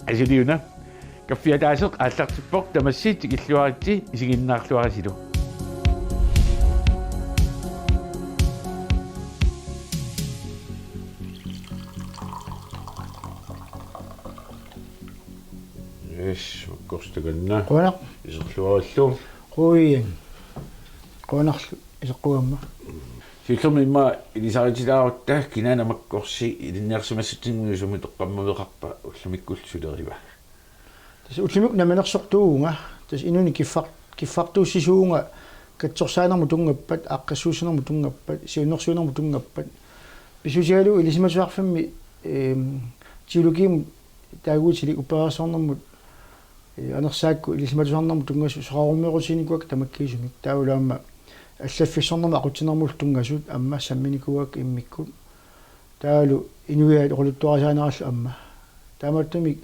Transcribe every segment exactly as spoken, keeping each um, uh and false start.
Asuli una. Kaffi ataaseq aallartippoq, tamassi tikilluaritsi isiginnaarluarisilu. Yes, makkorsi takanna. Qujanaq. Iserluarillu. Qujan. Qujanarlu iseqqugamma. Siullermik immaqa ilisaritilaarutta kinaana makkorsi ilinniarsimassatsinnut sumi toqqammaveqarpa ullumikkullu suleriva? Tassa ullumikkut namminersortuuvunga, tassa inuuneq kiffar-, kiffartuussisuuvunga katsorsaanermut tunngappat, aaqqissuussinermut tunngappat, siunnersuinermut tunngappat. Pissutigalugu ilisimatusarfimmi, eem, teologiimut taaguutilik upperisarnermut, ee, anersaakkut ilisimatusarnermut tunngasut soraarummeerutiginikuuakka tamakkiisumik. Taavalu aamma allaffissornermut aqutsinermullu tunngasut aamma samminikuuakka immikkut. Taavalu inuiaat oqaluttuarisaanerallu aamma. Taamaattumik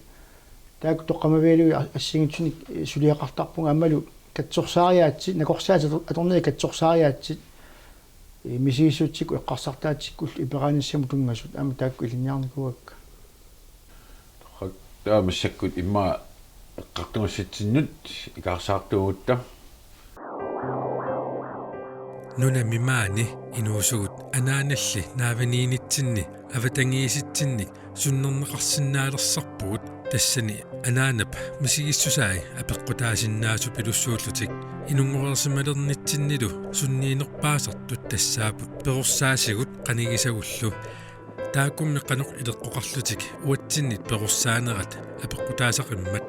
taakku toqqammavigalugit a-, assigiinngitsunik, ee, suliaqartarpunga aammalu katsorsaariaatsit, nakorsaatit ator-, atorniat katsorsaariaatsit, ee, misigissutsikkut eqqarsartaatsikkullu iperaanissamut tunngasut aamma taakku ilinniarnikuuakka. Torrak, taava massakkut immaqa eqqartugassatsinnut ikaarsaartuugutta. Nunami maani inuusugut anaanalli naavaniinitsinni avatangiisitsinnik sunnerneqarsinnaalersarpugut, tassani anaanap misigissusai apeqqutaasinnaasupilussuullutik. Inunngoreersimalernitsinnilu sunniinerpaasartut tassaapput perorsaasigut qanigisagullu. Taakkummi qanoq ileqqoqarlutik uatsinnit perorsaanerat apeqqutaasaqimmat.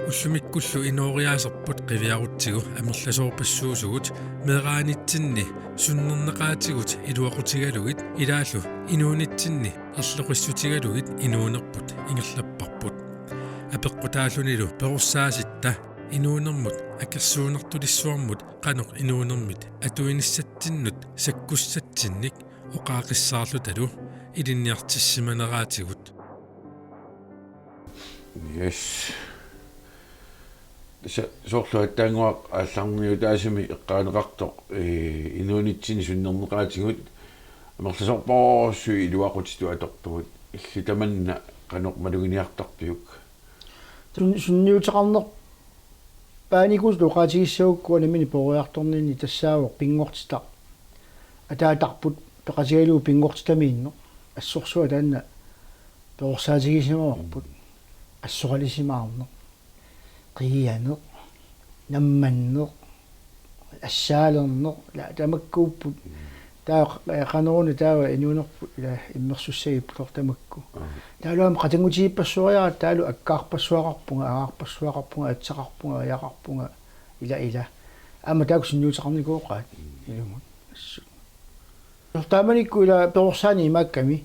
Ullumikkullu inooriaaserput qiviarutsigu amerlasoorpassuusugut, meeraanitsinni sunnerneqaatigut iluaqutigalugit ilaallu inuunitsinni erloqissutigalugit inuunerput ingerlapparput. Apeqqutaallunilu perorsaasitta inuunermut akersuunartulissuarmut qanoq inuunermit atuinissatsinnut sakkussatsinnik oqaaqissaarlutalu ilinniartissimaneraatigut. Yes. Sa-, soorlu attaannguaq aallarniutaasumik eqqaaneqartoq, ee, inuunitsinni sunnerneqaatigut amerlasoorpassuit iluaqutitut atorpagut, illit tamanna qanoq maluginiartarpiuk? Sun-, sunniuteqarnerpaanikuusutut oqaatigissagukku uanga nammineq peroriartorninni tassaavoq pinngortitaq ataatarput peqatigalugu pinngortitamiinneq. Assorsuaq taanna perorsaatigisimavarput. Assoralisimaarneq, qiianeq, nammanneq, assaalerneq, ila tamakkuupput. Taava qa-, qanoruna taava inuunerput ila immersussagipput tamakku. Aa. Taavalu aamma qatanngutigippassuariaratta taavalu akkaarpassuaqarpunga, angaarpassuaqarpunga, atsaqarpunga, ajaqarpunga, ila, ila. Aamma taakku sunniuteqarnikooqaat ilumut. Assut. Taamanikkut ila perorsaaneq imaakkami.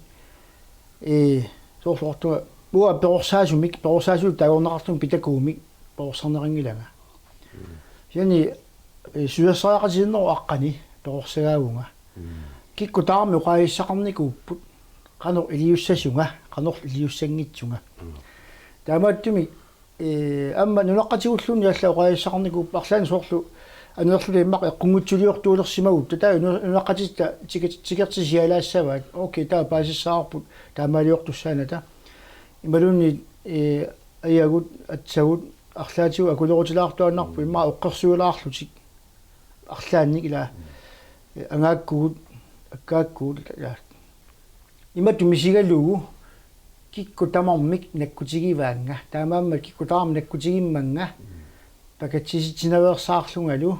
Ee, soorlu oqartunga, uanga perorsaasumik, perorsaasutut taagorneqartumik pitakuumik perorsarneqanngilanga. Kisianni, ee, susassariaqatigiinnerup aqqani perorsagaavunga. Kikkut tamarmik oqaasissaqarnikuupput qanoq iliussasunga, qanoq iliussanngitsunga. Taamaattumik ee, aamma nunaqqatigulluunniit allat oqaasissaqarnikuupput arlaannik soorlu aneerluta immaqa eqqunngitsuliortuulersimagutta, taava nu-, nunaqqatitta tike-, tikertisialaassavaat. Okay, taava paasissavarput taamaaliortussaanata. Imaluunniit, ee, ajagut, atsagut, arlaatigut akulerutilaartuaannarput immaqa eqqorsuilaarlutik. Arlaannik ila, ee, angaakkugut, akkaakkugut, ila. Imatut misigalugu kikkut tamarmik nakkutigivaannga. Taamaammat kikkut tamarmik nakkutigimmannga pakatsisitsinaveersaarlungalu,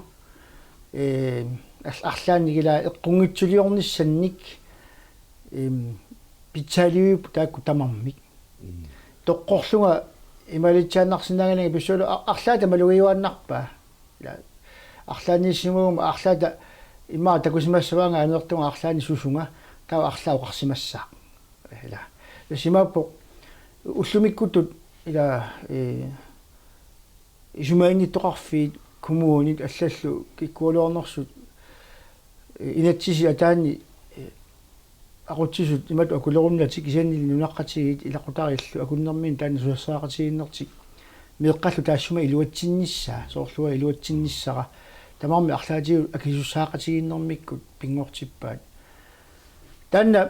ee, ar-, arlaannik ila eqqunngitsuliornissannik, em, pitsaaliviupput taakku tamarmik. Toqqorlunga imaalitsiaannarsinnaanngilanga pissutigalugu a-, arlaata malugiuaannarpaa. Ila arlaanniissimaguma arlaata immaqa takusimassavaanga aneertunga arlaannik susunga, taava arlaat oqarsimassaaq. Ila. Tassa imaappoq ullumikkuttut ila, ee, isumaginnittoqarfiit, kommunit allallu kikkualuarnersut, ee, inatsisit ataanni, ee, aqutsisut imatut akulerunnatik, kisiannili nunaqqatigiit ilaqutariillu akunnerminni taanna susassariaqatigiinnertik meeqqallu taassuma iluatsinnissaa, soorlu uanga iluatsinnissara, tamarmik arlaatigut akisussaaqatigiinnermikkut pinngortippaat. Taanna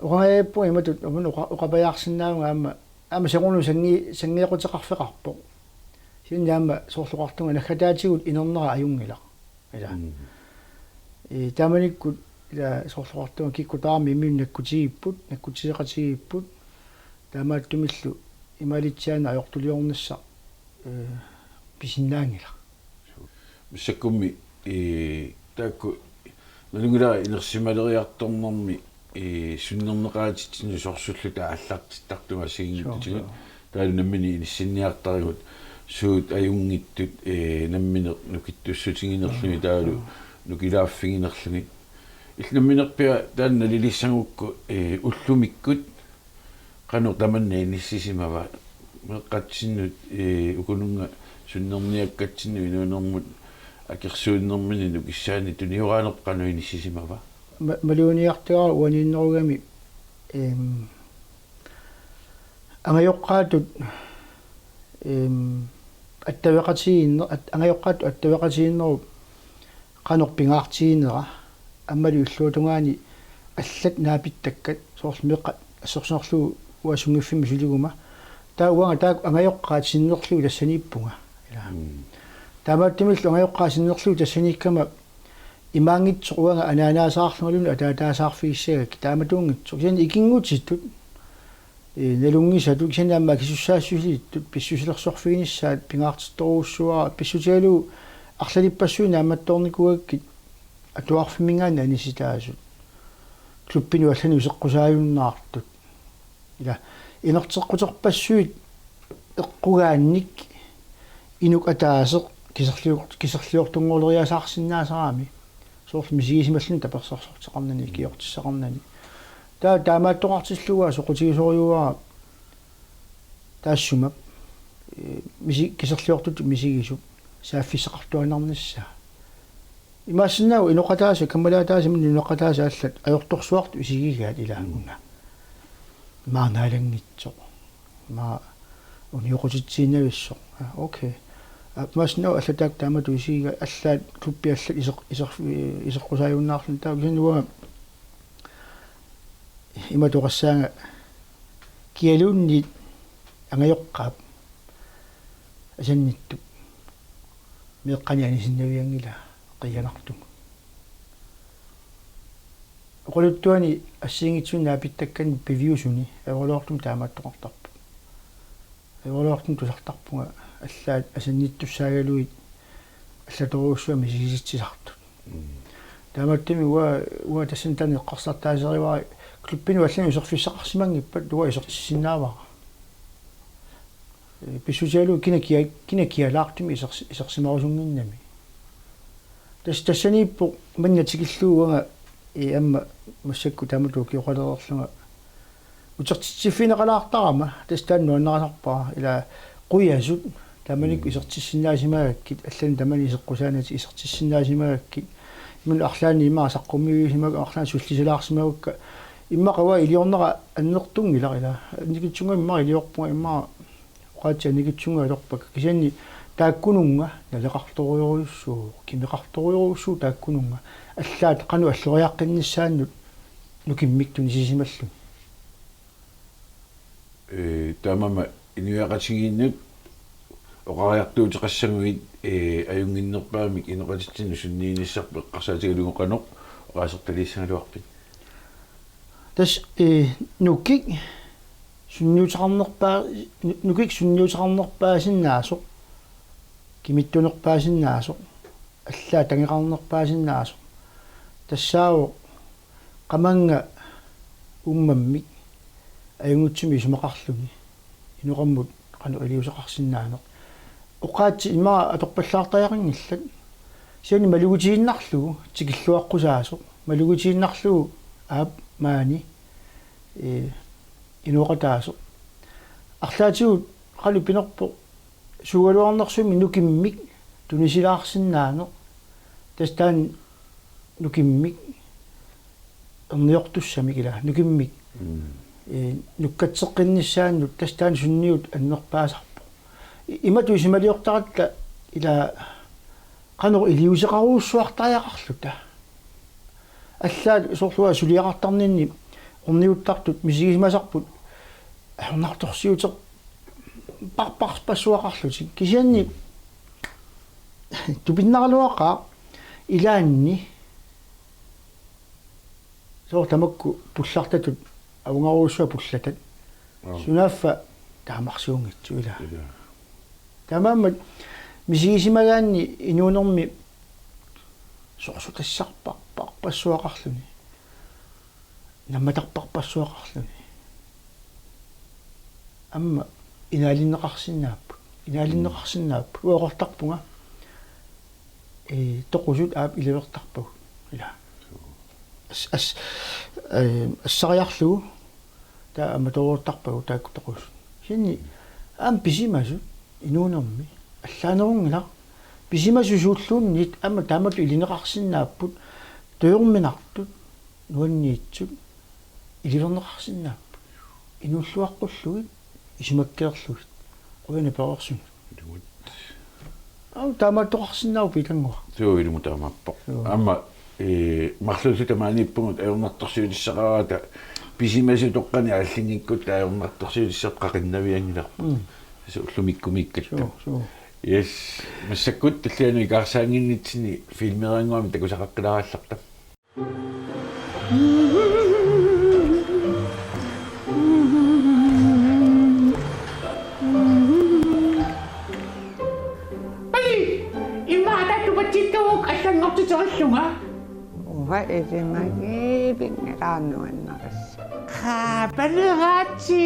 oqangajappunga imatut aamma oqa-, oqapajaarsinnaavunga aamma aamma sequnut sangi-, sanngeequteqarfeqarpoq. Kisianni aamma soorlu oqartunga naggataatigut inernera ajunngilaq. Ila. Mm. Ee, taamanikkut ila soorlu oqartunga kikkut tamarmik imminnut nakkutigipput, nakkutigeqatigipput, taamaattumillu imaalitsiaannaq ajortuliornissaq, ee, pisinnaanngilaq. Massakkummi, ee, taakku nalunngilara inersimaleriartornermi, ee, sunnerneqaatitsinnut sorsulluta aallartittartunga assigiinngitsutigut. Sure, sure. Taavalu nammineq inissinniartarigut suut ajunngitsut, ee, nammineq nukittussutiginerlugit taavalu nukilaaffiginerlugit. Illit namminerpiaq taanna nalilissagukku, ee, ullumikkut qanoq tamanna inissisimava? Meeqqatsinnut, ee, ukununnga sunnerniakkatsinnut inuunermut akersuunnermini nukissaanni tunioraanut qanoq inissisimava? Ma-, maluginiartagara uaniinnerugami, em, angajoqqaatut, em, attaveqatigiinne-, at-, angajoqqaatut attaveqatigiinnerup qanoq pingaartiginera aammalu illuatungaani allat naapittakkat soorlu meeqqat assersuutigalugu uanga sunngiffimmik suliguma. Taava uanga taakku angajoqqaat sinnerlugit tassaniippunga. Ila. Mm. Taamaattumillu angajoqqaat sinnerlugit tassaniikkama imaanngitsoq uanga anaanaasaarlungaluunniit ataataasaarfigissagakkit taamatuunngitsoq. Kisianni ikinngutitut, ee, nalunngisatut, kisianni aamma akisussaassusilittut, pissusilersorfiginissaat pingaartittorujussuuara, pissutigalugu arlalippassuit naammattoornikuugakkit atuarfimminngaanniit anisitaasut. Klubbinut allanut iseqqusaajunnaartut. Ila, inerteqquterpassuit eqqugaannik inuk ataaseq kiserlior-, kiserliortunngorleriasaarsinnaasarami. Soorlu misigisimalluni tapersersorteqarnani, ikiortissaqarnani. Taava taamaattoqartillugu soqutigisorujuuara taassuma, ee, misi-, kiserliortutut misigisup saaffissaqartuaannarnissaa. Imaassinnaavoq inoqataasa, kammalaataasa, imaluunniit inoqataasa allat ajortorsuartut isigigaat ilaa. Mm. Una. Imaannaanngitsoq. Ima unioqqutitsiinnavissoq. Ah, okay. Ah, imaassinnaavoq allat taakku taamatut isigigaat, allaat klubbi allat iseq-, iseq-, iseqqusaajunnaarluni taava kisianni uanga imatut oqassaanga kialuunniit angajoqqaap asannittup meeqqani anisinnavianngilaa qiianartumut. Oqaluttuani assigiinngitsunik naapittakkannik piviusuni ajoraluartumik taamaattoqartarpoq. Ajoraluartumik tusartarpunga allaat asannittussaagaluit allatorujussuaq misigisitsisartut. Mm. Taamaattumik uanga, uanga tassani taanna eqqarsartaaserivara klubbinut allanut iserfissaqarsimanngippat uanga isertissinnaavara. Ee, pissutigalugu kina kia-, kina kialaartumik isers-, isersimarusunnginnami. Tas-, tassaniippoq manna tikillugu uanga, ee, aamma massakkut taamatut ukioqalereerlunga utertitsiffigineqalaartarama, tassa taanna nuannarisarpara, ila qujasut taamanikkut Mm. isertissinnaasimagakkit, allanit tamanit iseqqusaannatik isertissinnaasimagakkit, imaluunniit arlaanni immaqa saqqummiusimagakka, arlaanni sullisalaarsimagakka, immaqa uanga iliornera annertunngilaq ila, annikitsunnguamik immaqa iliorpunga, immaqa oqaatsit annikitsunnguit atorpakka, kisianni taakkununnga naleqartorujorujussuuvoq, kimeqartorujorujussuuvoq taakkununnga, allaat qanoq alloriaqqinnissaannut nukimmik tunisisimalluni. Ee, taamaammat inuiaqatigiinnut oqariartuuteqassaguit, ee, ajunnginnerpaamik inoqatitsinnut sunniinissarput eqqarsaatigalugu qanoq oqaasertaliissagaluarpit? Tassa, ee, nukik sunniuteqarnerpaa-, nu-, nukik sunniuteqarnerpaasinnaasoq, kimittunerpaasinnaasoq, allaat tangeqarnerpaasinnaasoq. Tassaavoq qamannga uummammik ajunngitsumik isumaqarluni inoqammut qanoq iliuuseqarsinnaaneq. Oqaatsit immaqa atorpallaartariaqanngillat. Kisianni malugitiinnarlugu tikilluaqqusaasoq. Malugitiinnarlugu aap maani, ee, inooqataasoq. Arlaatigut qanoq pinerpoq suugaluarnersuarmi nukimmik tunisilaarsinnaaneq. Tassa taanna nukimmik erniortussamik ila nukimmik. Mm. Ee, nukkatseqqinnissaannut tassa taanna sunniut annerpaasarpoq. I-, imatut isumaliortaratta ila qanoq iliuuseqarujussuartariaqarluta. Allaat soorlu uanga suliaqartarninni orniuttartut misigisimasarput ajornartorsiuteq-, Par-, par-, passuaqarlutik. Kisianni tupinnaraluaqaaq ilaanni soorlu tamakku pullartatut avanngarujussuaq pullatat. Aap. Sunaaffa taamarsuunngitsut ilaa. Ilaa. Taamaammat misigisimagaanni inuunermi sorsutassaarpar-, par-, passuaqarluni. Nammatarparpassuaqarluni. Aamma inaalinneqarsinnaapput. Inaalinneqarsinnaapput. Uakortarpunga. Ee, toqusut aap ilivertarpagut. Ila. As-, as-, ee, assariarlugu. Taava aamma toortarpagut taakku toqusut. Sinni aamma pisimasut inuunermi. Allaanerunngilaq. Pisimasut suulluunniit aamma taamatut ilineqarsinnaapput. Tujorminartut. Nuanniitsut iliverneqarsinnaapput. Inuulluaqqullugit, isumakkeerlugit. Qujanaq pereersunut. Ilumut. Au, taamaattoqarsinnaavoq Piitannguaq. Suu, ilumut taamaappoq. Suu. Aamma, ee, marluulluta maaniippugut ajornartorsiutissaqaraangata pisimasutoqqani aallanngikkutta ajornartorsiutissaq qaqinnavianngilarput. Mm. Tassa ullumikkumiikkatta. Suu, suu. Yes. Massakkut tullianut ikaarsaannginnitsinni filmeeraannguamik takusaqaqqilaarallarta. Ai, immaqa tattupatsikkavuuk allanngortiterillunga. Uanga ilimagiivinngilara nuannerisi. Qaapaneraatsi,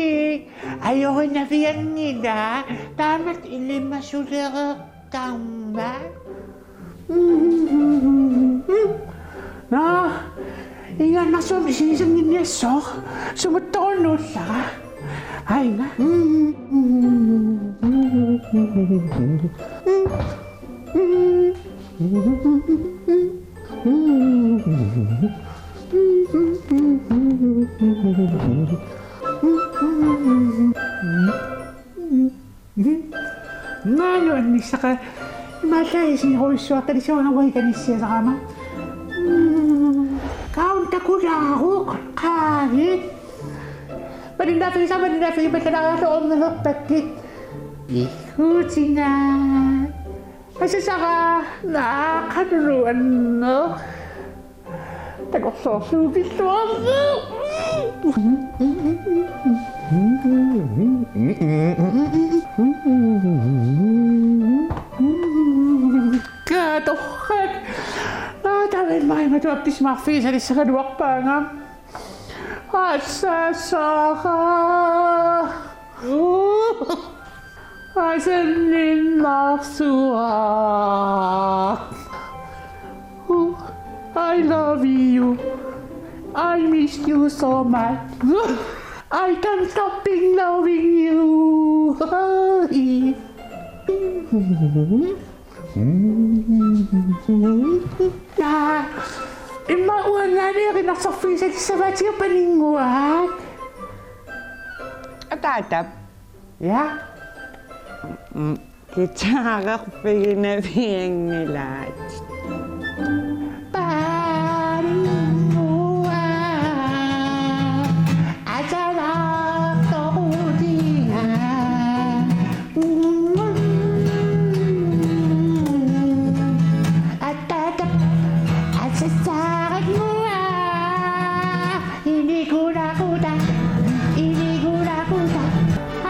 ajorinavianngilaq, taamatut ilimasulereertarmat. Naa, ingammik sumi isigisannginniassooq, sumuttorunnuullara. Aina. Naanu annissaqa imaallaat isigisorujussuartalik suaga uagut ikanissiasarama. Kaun takulaaruk qaagit. Malinnaaffigisaa, malinnaaffigisaa, pallalaariarlu ornilerpakkit. Ikutina. Asasara naaqanulu anneq. Takorloorlugu pilluarpoq. Katorrak. Aa, taava immaqa imatut appisimaarfigisalissagaluarpaanga. Asasara. Asanninnaarsuaq. I love you. I miss you so much. I can't stop loving you. Naa, immaqa uanngaanniit erinarsorfigisarissavaatigut paninnguaq. Ataatap. Ja. Mm, guitarerfiginavianngilaat. Paninnguaq. Atalaqtorutiga. Atata, asasarannguaq, inikulaquta, inikulaquta, I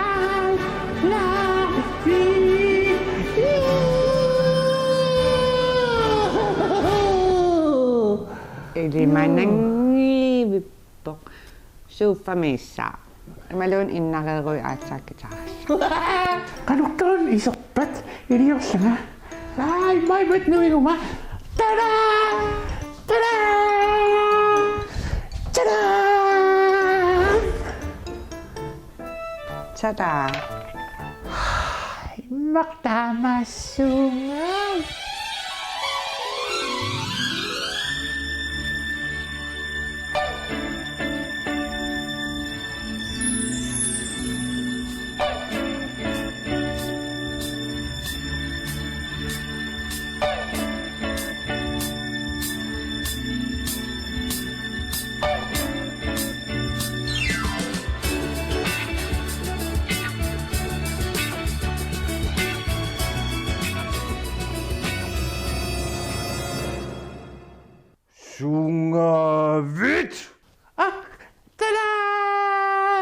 love you. Ilimananngivippoq. Suuffamiissaaq. Imaluunniit innareeruit aatsaat guitarerlutit. Qanortoq iserpat iliorlanga. Ai, mai mat nuiguma. Tada! Tada! Tada! Tada! Immaqa taamaassuunga. Suunngavit? Ak, talaan!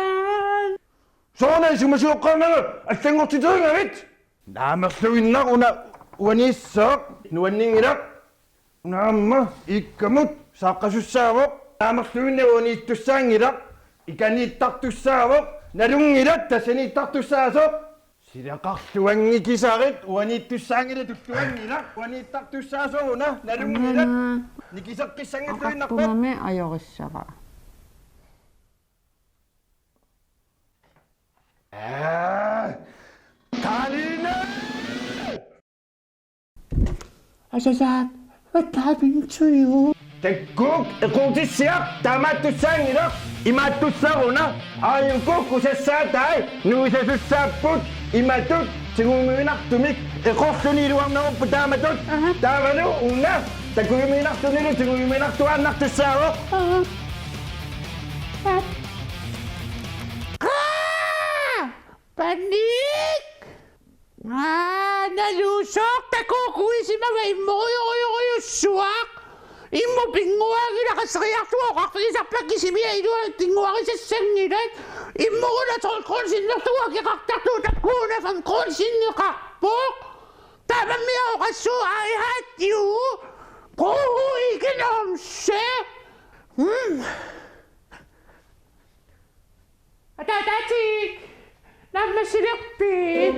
Sooruna isumasioqqaarnagu allanngortitereeravit? Naamerluinnaq una uaniissaaq nuanninngilaq. Una aamma iikkamut saaqqasussaavoq. Naamerluinnaq uaniittussaanngilaq. Ikaniittartussaavoq. Nalunngilat tassaniittartussaasoq. Silaqarluanngikisarit uaniittussaanngilaq tulluanngilaq. Uaniittartussaasoq una nalunngilat. Nikiseqqissanngilluinnarpat. Aqaqqumami ajorissavaa. Aa! Talina! Asasaat, what happened to you? Takuuk, equutissiaq, taamaattussaanngilaq, imaattussaruna, aajuku kusassaatai, nuisasussaapput, imatut, tigujuminartumik, eqorluni iluarnerupput taamatut, aha, taavalu, una, takujuminartunilu, tigujuminartuaannartussaavoq. Aha. Aa! Panik! Aa, nalusoq takuukuisimava immorujorujorujussuaq. Immut pinnguaanngilaq qaseriarlugu oqarfigisarpakka kisimiinnaq iluamik pinnguarisassanngilat. Immoruna tolv kroner sinnerlugu akeqartarlugu takuuna fem kroner sinneqarpoq. Taamammi oqassuuvoq I hate you. Brug ikke numse. Hmm. Ataataatik, naammassilerpit?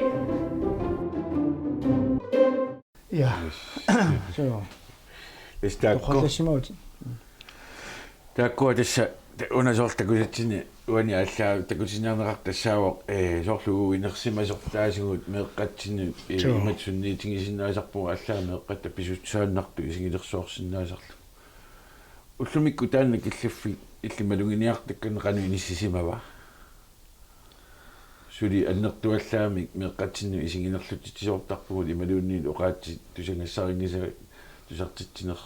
Ja. Suu. Tassa taakku. Toqqartassimavutit. Taakkua tassa ta-, una soorlu takusatsinni uani allaat takutinniarneqartoq tassaavoq, ee, soorlu uagut inersimasortaasugut meeqqatsinnut, ee, suu, imatut sunniitigisinnaasarpugut allaat meeqqatta pisussaannartut isigilersuarsinnaasarlugu. Ullumikkut taanna killiffik illit maluginiartakkannik qanoq inissisimava? Suli annertuallaamik meeqqatsinnut isiginerlutitsisoortarpugut imaluunniit oqaatsit tusagassarinngisaat tusartitsineq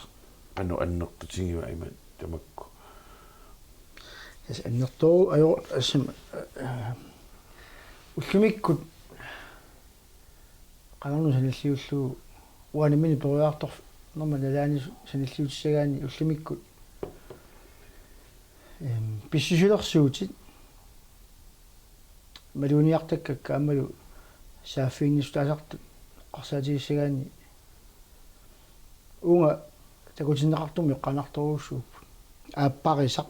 qanoq annertutigiva ima tamakku? Tassa annertooq ajo-, assam, eh, ullumikkut qanorlu sanilliullugu uanga nammineq peroriartornerma nalaani sanilliutissagaanni ullumikkut, ehm, pissusilersuutit maluginiartakkakka aammalu saaffiginnissutaasartut eqqarsaatigissagaanni uunga takutinneqartumik eqqaanartorujussuupput. Aapparisaq,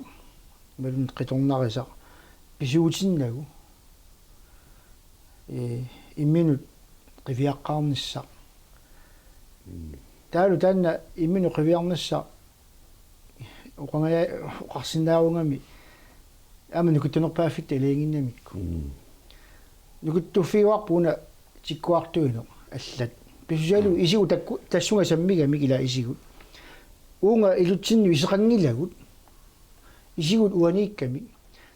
imaluunniit qitornarisaq, pisuutinnagu. Ee, imminut qiviaqqaarnissaq. Mm. Taavalu taanna imminut qiviarnissaq oqangaja-, oqarsinnaagami aamma nukittunerpaaffitta ilaginnginnamikku. Mm. Nukittuffigivarput una tikkuartuineq allat. Pisusalu, mm, isigut takku-, tassunga sammigamik ila isigut. Uunga ilutsinnut iseqanngilagut. Isigut uaniikkamik.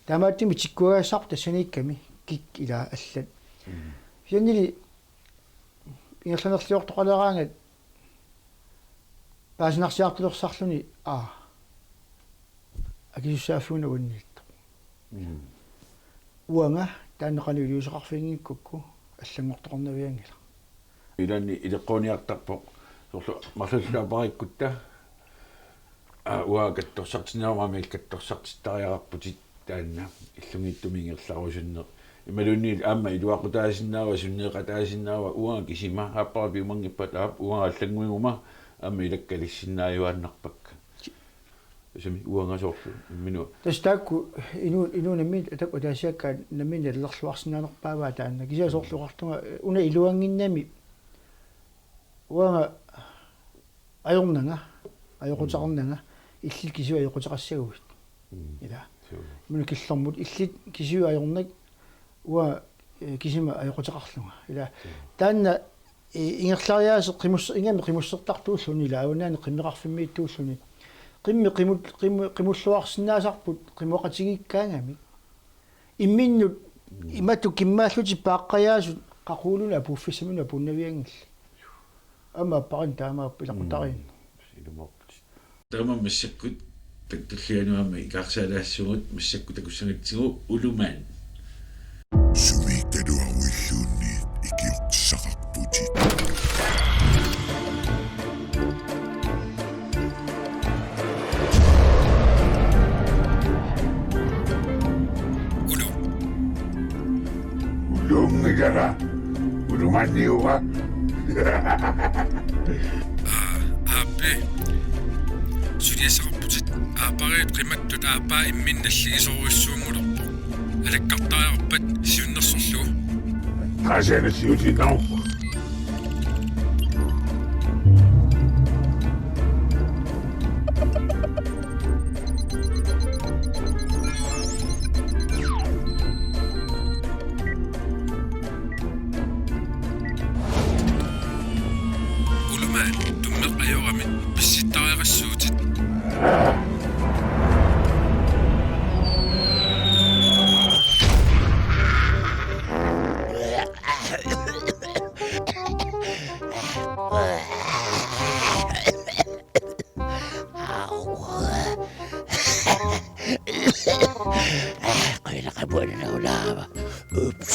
Taamaattumik tikkuagassarput tassaniikkami kik ila allat. Mm. Kisiannili ingerlanerliortoqaleraangat paasinarsiartulersarluni, aa, akisussaaffiuna uanniittoq. Mm. Uanga taanna qanoq iliuuseqarfiginngikkukku allanngortoqarnavianngilaq. Ilaanni ileqquuniartarpoq soorlu marluulluapparikkutta, aa, uanga katsorsartinniaruma aamma illit katsorsartittariaqarputit taanna illugiittumik ingerlarusunneq. Imaluunniit aamma iluaqutaasinnaava, sunneeqataasinnaava, uanga kisima, aappara piumanngippata, aap, uanga allannguiguma, aamma ilakka ilissinnaajuaannarpakka. Tassami uanga soorlu imminut. Tassa taakku inu-, inuup nammineq atagu ataasiakkaat nammineq nalilerluarsinnaanerpaavaa taanna. Kisianni soorlu oqartunga una iluannginnami uanga ajornanga, ajoquteqarnanga, illit kisiat ajoquteqassaguit. Mm. Ila. Suu. Imminut killormut illit kisiat ajornak uanga, eh, kisima ajoquteqarlunga. Ila. Suu. Taanna, eh, ingerlariaaseq qimus-, ingammik qimussertartuulluni ila avannaani qimmeqarfimmiittuulluni. Qimmit qimut-, qimu-, qimulluarsinnaasarput qimuaqatigiikkaangamik. Imminnut, mm, imatut kimmaallutik paaqqajaasut qaquguuna apuuffissaminut apuunnavianngillat. Aamma aappariinni taamaappoq ilaqutariinni. Mm. Ilumoorputit. Taama massakkut takkutulliani aamma ikaarsaalaassugut massakkut takussagatsigu Ulumaat. Sumiikkaluaruilluunniit ikiortissaqarputit. Mikala, ulumaanniua. Aa, aappi. Suliassaqarputit. Aappariit qimattut aappaa imminnut nalligisorujussuunngulerpoq. Alakkartariaqarpat siunnersorlugu. Taasiana siutiinnaruq. Ulumaat tummeq ajorami pissittariaqassuutit. Au. Qujanaq apuunneq ulaava. Ups.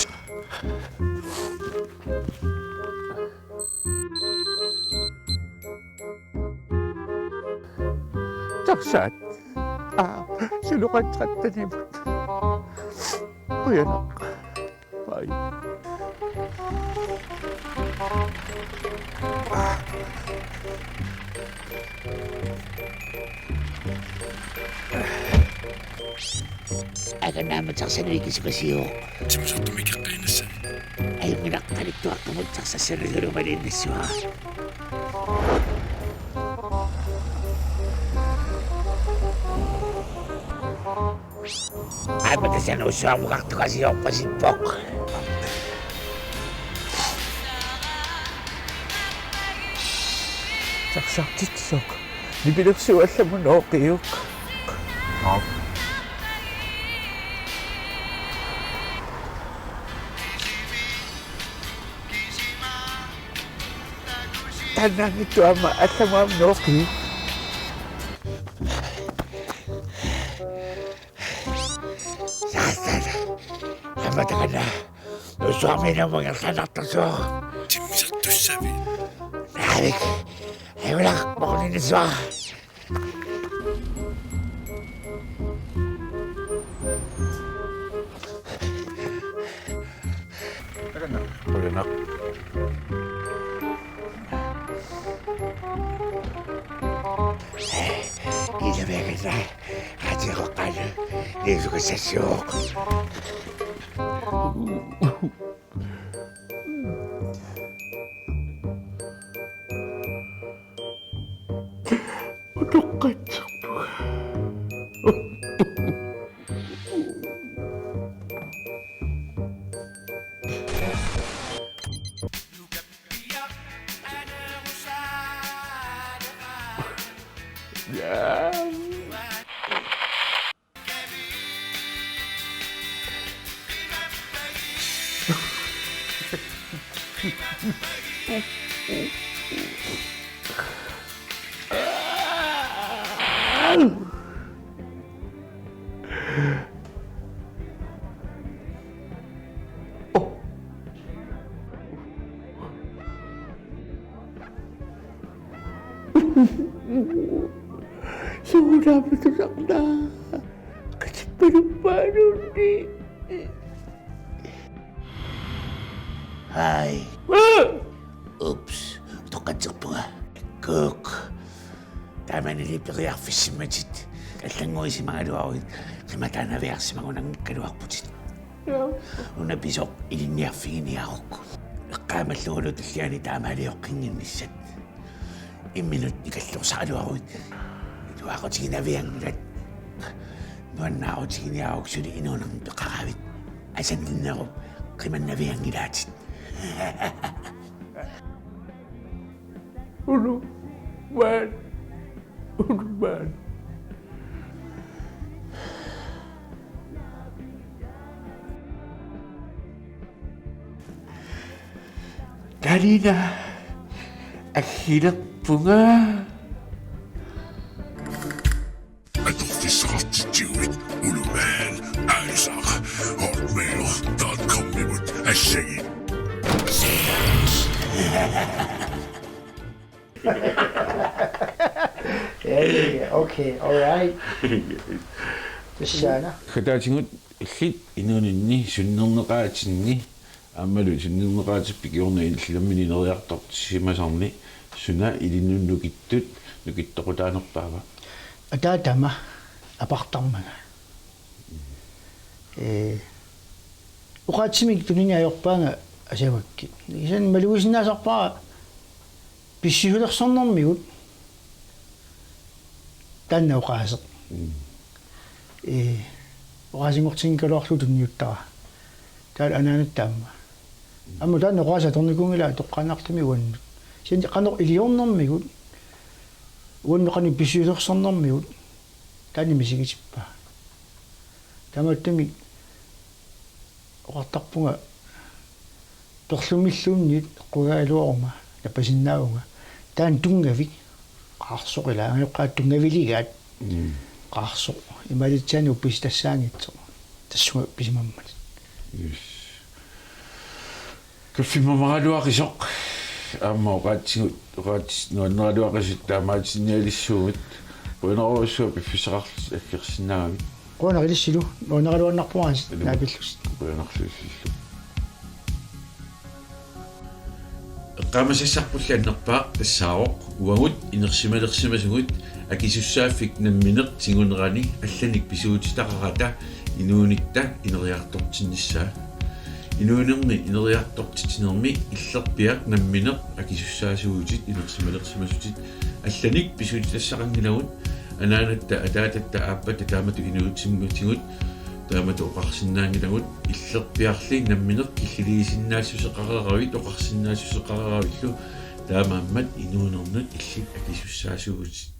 Taqsaat. Aa, suloqattaanimut. Qujanaq. Bye. Akannaama taxanut ikisukasiuk. Timmisartumik ikioqqaanissaq. Ajunngilaq, qanittuaqqamut taxassanut ilumaliinnassavara. Aamma tassani ussuarmukartukasiorpasippoq. Taxartitsisoq. Nipilersuut allamut nooqiuk. Nå. Taannaanngitsoq aamma allamut aamma nooqiuk. Saassan. Aamma takanna. Ussuarmiinnaq ingerlanartorsuaq. Timmisartussavit? Naamik. Ajunngilaq, moorninnissavara. Takanna. Qujanaq. Ilavianngilaq. Ateqoqqalu. Niisukassassuuq. Utoqqatserpunga. Suunaapitutarnaa. Qatippaluppaaluunni. Hai. Ups, utoqqatserpunga. Kuk. Taamani periarfissimmatit. Allannguisimagaluaruit. Qimataanaviarsimagunanngikkaluarputit. Una pisoq ilinniarfiginiaruk. Eqqaamallugulu tulliani taamaalioqqinnginnissat. Imminut nikalluarsaraluaruit. Iluaqutiginavianngilat. Nuannaarutiginiaruk suli inuunermi peqaravit. Asanninnerup qimannavianngilaatit. Ulumaat. Ulumaat. Karina, assilerpunga. Atorfissaqartitsiuit ulumaat aalisaq hotmail dot com-imut assagit. Hey, okay, all right. Tussaana. Kataatigut illit inuuninni sunnerneqaatinni Aammalu sunniuteqaatippit kingorna illit nammineq ineriartortitsisimasarneq, suna ilinnut nukittut nukittoqutaanerpaava? Ataatama apartarmanga. Ee, oqaatsimik tunini ajorpaanga asavakkit. Isan malugisinnaasarpara pissusilersornermigut taanna oqaaseq. Mm. Ee, oqaasinngortinngikkaluarlugu tunniuttara. Taava anaanatta aamma. Aamma taanna oqaaseq atornikuunngilaa toqqaannartumik uannut. Kisianni qanoq iliornermigut, uannut qanoq pissusilersornermigut, taanna misigitippaa. Taamaattumik oqartarpunga perlumilluunniit eqqugaluaruma nappasinnaavunga. Taanna tunngavik qaarsoq ilaa, angajoqqaat tunngaviligaat. Mm. Qaarsoq. Imaalitsianik uppisitassaanngitsoq. Tassunga pisimammat. Yes. Kaffimmamaraluaqisoq. Aamma oqaatsigut, oqaatsit nuanneraluaqisut taamaatsinnialissuugut. Qujanarujussuaq piffissaqarlutit aggersinnaagamik. Qujanaq ilissilu, nuanneraluannarpoq aasiit. Ilumut. Naapillusi. Qujanarlu illillu. Eqqaamasassarpulli annerpaaq tassaavoq uagut inersimalersimasugut akisussaaffik nammineq tigunerani allanik pisuutitaqarata inuunitta ineriartortinnissaa. Inuunerni ineriartortitsinermi illerpiaq nammineq akisussaasuutit inersimalersimasutit allanik pisuutitassaqanngilagut, anaanatta, ataatatta, aappatta taamatut inuusimatigut taamatut oqarsinnaanngilagut, illerpiarli nammineq killiliisinnaassuseqareeravit oqarsinnaassuseqareeravillu, taamaammat inuunernut illit akisussaasuutit.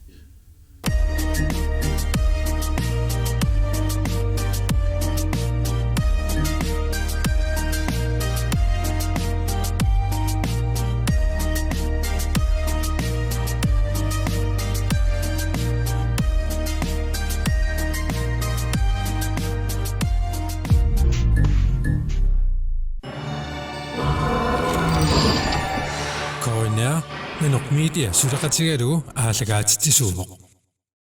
K N R, Nanoq Media suleqatigalugu aallakaatitsisuuvoq.